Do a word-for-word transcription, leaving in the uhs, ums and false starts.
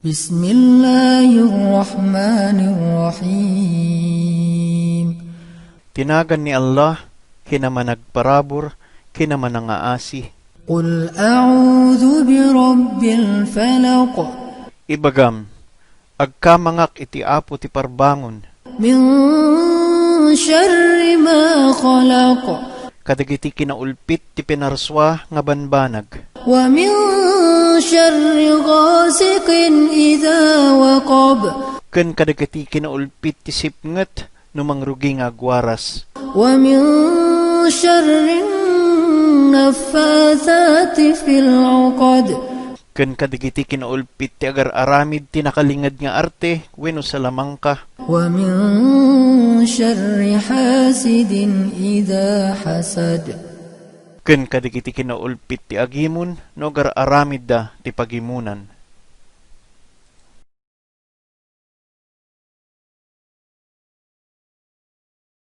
بسم الله الرحمن الرحيم. Ti nagan ni Allah, kinamanagparabur, kinamanangaasi. قل أعوذ برب الفلق. Ibagam, agkamangak iti Apo ti parbangon. من شر ما خلق. Kadagiti kinaulpit ti pinarsua nga banbanag. ومن شر غاسق إذا وقب. Ken kadagiti kinaulpit ti sipnget no mangrugi nga agwaras. ومن شر النفاثات في العقد. Ken kadagiti kinaulpit ti agar-aramid ti nakalinged nga arte wenno salamangka. ومن شر حاسد إذا حسد. Ken kadagiti kinaulpit ti agimon no agar-aramidda ti pagimunan.